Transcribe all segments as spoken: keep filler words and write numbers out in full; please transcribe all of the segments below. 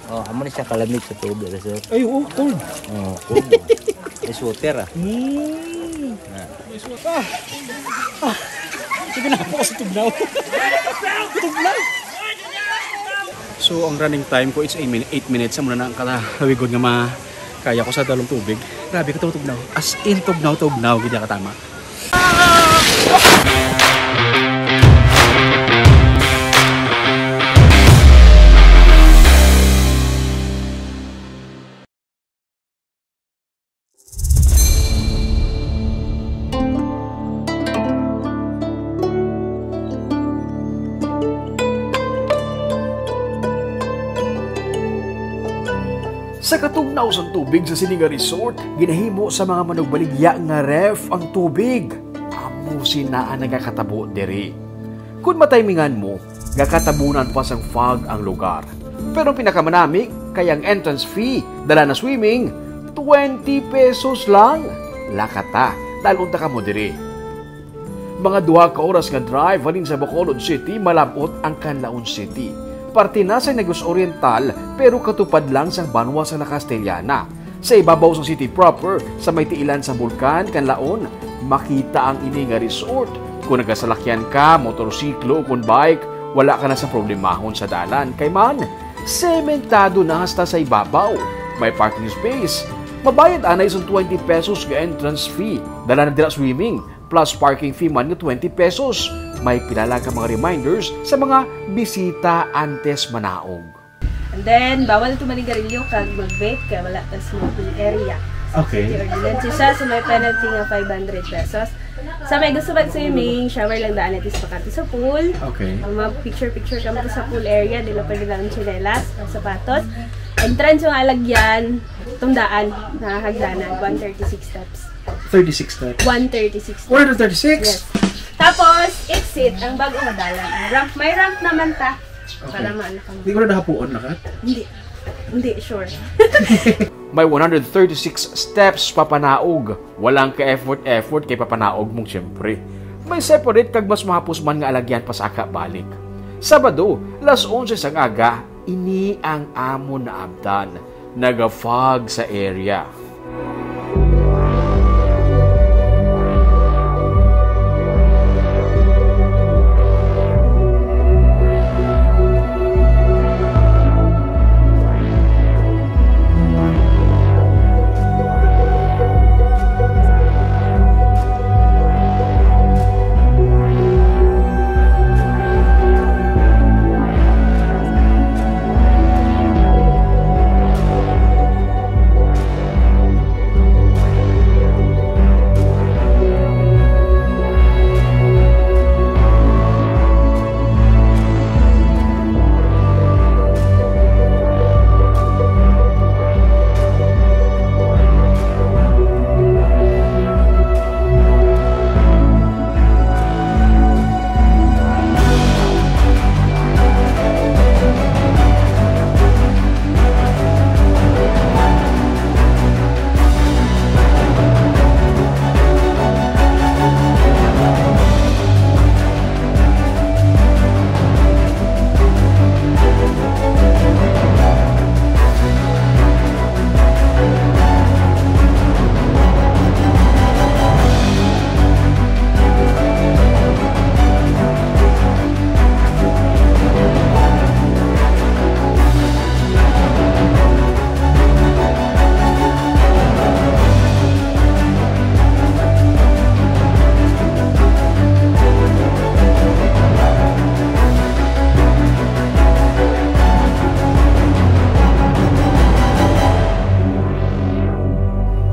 Oh, amo ni siya kalamig sa tubig, sir. Ay, oo, cold. Oh, cold. Ice water, ah. Mm. Ah. Ah. Sige na po sa tugnaw. Tugnaw. So, ang running time ko is eight min-, eight minutes. Amo na ang kalawigon nga makaya ko sa dalong tubig. Grabe ka tugnaw. As in, tugnaw-tugnaw. Gid ka tama. Sa katugnaw sang tubig sa sini nga resort, ginahimo sa mga manugbaligya nga ref ang tubig. Amo sina ang nagakatabo diri. Kon matimingan mo, gakatabunan pa sang fog ang lugar. Pero ang pinakamanami kay ang entrance fee, dala na swimming, twenty pesos lang. Lakata, dal-on ta kamo diri. Mga duha ka oras nga drive halin sa Bacolod City, malab-ot ang Canlaon City. Parte na sa Negros Oriental, pero katupad lang sang banwa sa La Castellana. Sa ibabaw sang city proper, sa may tiilan sang Bulkan, Canlaon, makita ang ini nga resort. Kung nagasalakyan ka, motorsiklo o kon bike, wala ka na sa problemahon sa dalan. Kay man, sementado na hasta sa ibabaw. May parking space. Mabayad anay sang twenty pesos nga entrance fee. Dala na dira swimming, plus parking fee man nga twenty pesos. May pila lang ka mga reminders sa mga bisita antes manaog. And then, bawal tumanigarilyo kag mag-vape kay wala ta smoking area. Okay. City ordinance siya, so may penalty nga five hundred pesos. Sa may gusto mag-swimming, shower lang daan, at least bakante sa pool. Okay. Ang mag-picture-picture kamo sa pool area, di na pwede lang ang tsinelas, ang sapatos. Entrance yung alagyan, tong daan, na hagdanan, one thirty-six steps. Thirty-six steps. One thirty-six steps. One hundred thirty-six? Yes. Tapos, exit, ang bago nga dalan. Ang ramp, may ramp naman ta. Okay. Para maano ka. Di ko na nahapuan na ka? Hindi. Hindi, sure. May one hundred thirty-six steps papanaog. Walang ka-effort-effort kay papanaog mong siyempre. May separate kag mas mahapos man nga alagyan pasaka balik. Sabado, las onse sang aga, ini ang amon naabtan. Naga-fog sa area.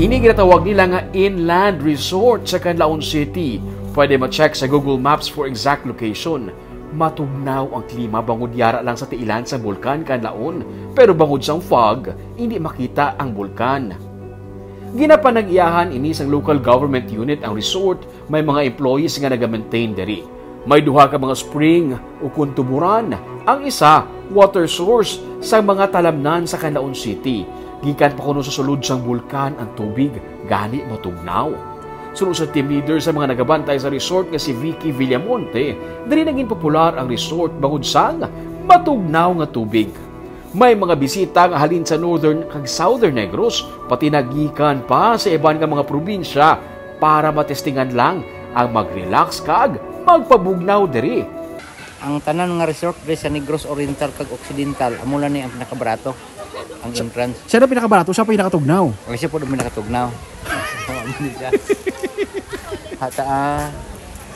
Ini ginatawag nila nga inland resort sa Canlaon City. Pwede ma-check sa Google Maps for exact location. Matugnaw ang klima bangod yara lang sa tiilan sa Bulkan Canlaon, pero bangod sang fog, hindi makita ang bulkan. Ginapanag-iyahan ini sang local government unit ang resort. May mga employees nga naga-maintain diri. May duha ka mga spring ukon tuburan. Ang isa, water source sa mga talamnan sa Canlaon City. Gikan pa kuno sa sulod sang bulkan ang tubig, gani matugnaw. Suno sa team leader sa mga nagabantay sa resort nga si Vicky Villamonte, diri naging popular ang resort bangod sang matugnaw nga tubig. May mga bisita nga halin sa Northern kag Southern Negros, pati nagikan pa sa iban nga mga probinsya para matestingan lang ang mag-relax kag magpabugnaw diri. Ang tanan nga resort diri sa Negros Oriental kag Occidental, amo lang ni ang pinakabarato, ang entrance. Siya na pinakabarato, siya pa yung nakatugnaw. Ang siya po ang pinakatugnaw. Hata, ah,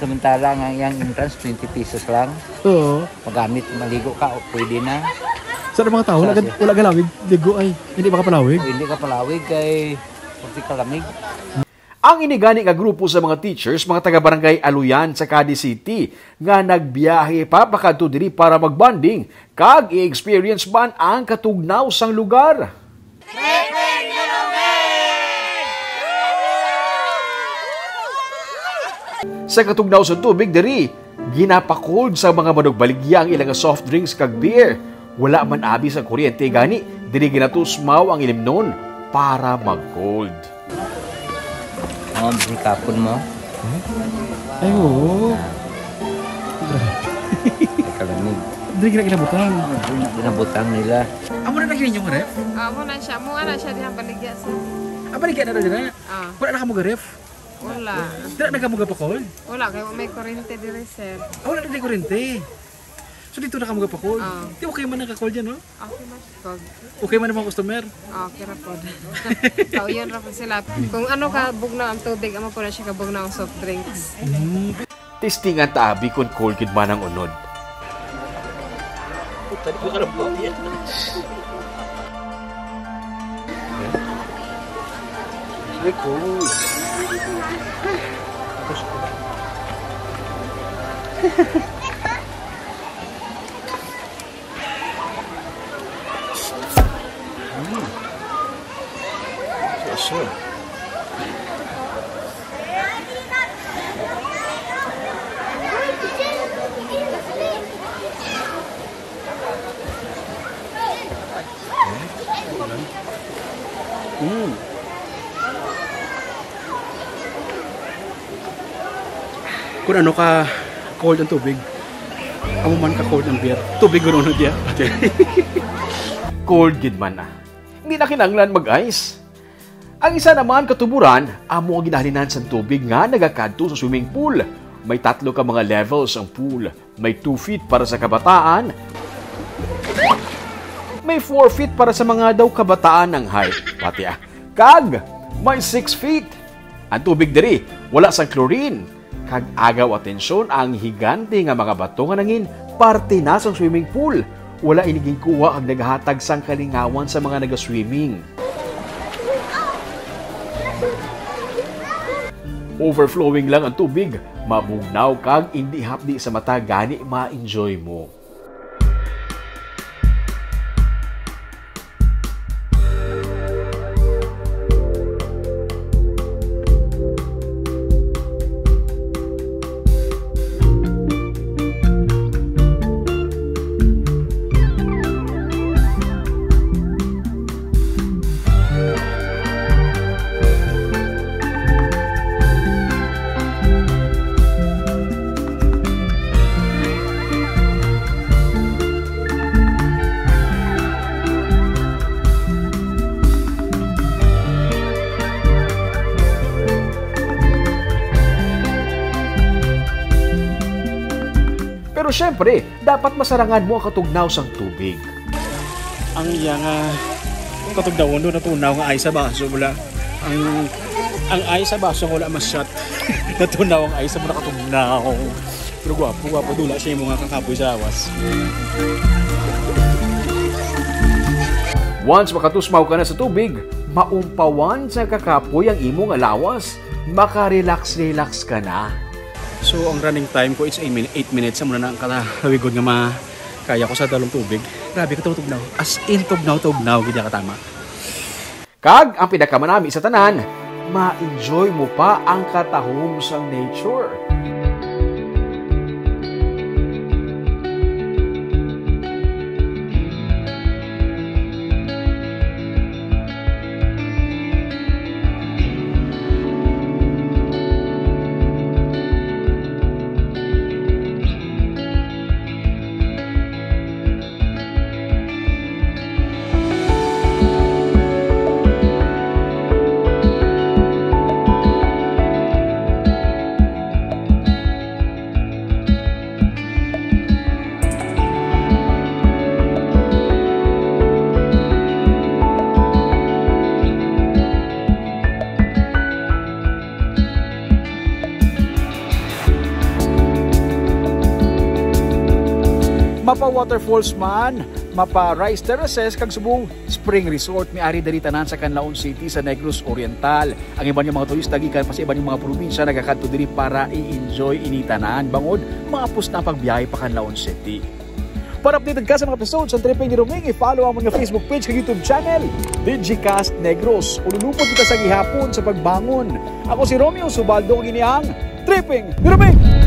samantala nga iyang entrance, twenty pesos lang. Oo. Magamit, maligo ka, o pwede na. Sa mga tao, wala, Sa- gad- wala galawig, ligo ay, hindi makapalawig. O, hindi ka palawig kay pati kalamig. Ang ini gani nga grupo sa mga teachers, mga taga-barangay Aluyan sa Cadiz City, nga nagbiyahe papakadto diri para mag-bonding kag i-experience man ang katugnaw sang lugar. Sa katugnaw sa tubig diri, ginapakold sa mga manugbaligya ang ila nga soft drinks kag beer. Wala man abi sa kuryente gani, diri ginatusmaw ang ilimnon para mag-cold. Oh, ang kapon mo. Ay, oo. Ay, kalamig. Dili gina ginabutang. Oh, dili na ginabutang nila. Amo na lagi ninyo nga ref? Ah, amo na siya. Amo na siya diha baligya sa Ah, baligya na dira. Ah. Wala na kamo ga ref? Wala. Dira na kamo ga pa-cold? Wala, kay wa may kurente diri, sir. Ah, wala na di kurente. So dito na kamo ga pa-cold? Ah. Di okay man naka-cold yan, no? Okay man. Pag Okay man ang mga customer. Ah, okay ra pod. Kauyon ra pod sila. Kung ano ka bugnaw ang tubig, amo po na siya ka bugnaw ang soft drinks. Mm. Testingan ta abi kon cold gid man ang unod. Ay, cold. Mm. So, so. Mm. Kung ano ka cold ang tubig, amo man ka cold ang beer. Tubig guro na diya. Cold gid man na. Hindi na kinahanglan mag-ice. Ang isa naman katuburan, amo ang ginahalinan sa tubig nga nagakadto sa swimming pool. May tatlo ka mga levels ang pool. May two feet para sa kabataan. May four feet para sa mga daw kabataan ang height. Pati ah. Kag may six feet. Ang tubig diri, wala sang chlorine. Kag agaw atensyon ang higante nga mga bato nga nangin parte na sang swimming pool. Wala ini ginkuha kag nagahatag sang kalingawan sa mga naga-swimming. Overflowing lang ang tubig, mabugnaw kag indi hapdi sa mata gani ma-enjoy mo. Pero syempre, dapat masarangan mo ang katugnaw sang tubig. Ang iya nga katugnawon do natunaw nga ice sa baso, wala. Ang, ang ice sa baso wala ma-shot. Natunaw ang ice sa mga katugnaw. Pero gwapo, gwapo, dula siya yung mga kakapoy sa lawas. Once makatusmaw ka na sa tubig, maumpawan sa kakapoy ang imo nga lawas, makarelax-relax ka na. So, ang running time ko, it's a min-, eight minutes. Amo na ang kalawigon nga ma-, kaya ko sa dalong tubig. Grabe ka tugnaw. As in, tugnaw-tugnaw, gid ka tama. Kag ang pinakamanami sa tanan, ma-enjoy mo pa ang katahom sang nature. waterfalls man, mapa rice terraces, kag subong spring resort, may ari diri tanan sa Canlaon City sa Negros Oriental. Ang iban nga mga turista gikan pa sa iban nga mga probinsya nagakadto diri para i-enjoy ini tanan, bangod maapos na ang pagbiyahe pa Canlaon City. Para updated ka sa mga episodes sa Tripping ni Roming, i-follow ang mga Facebook page kag YouTube channel, Digicast Negros. Ululupod kita sa gihapon sa pagbangon. Ako si Romeo Subaldo, kag ini ang Tripping ni Roming.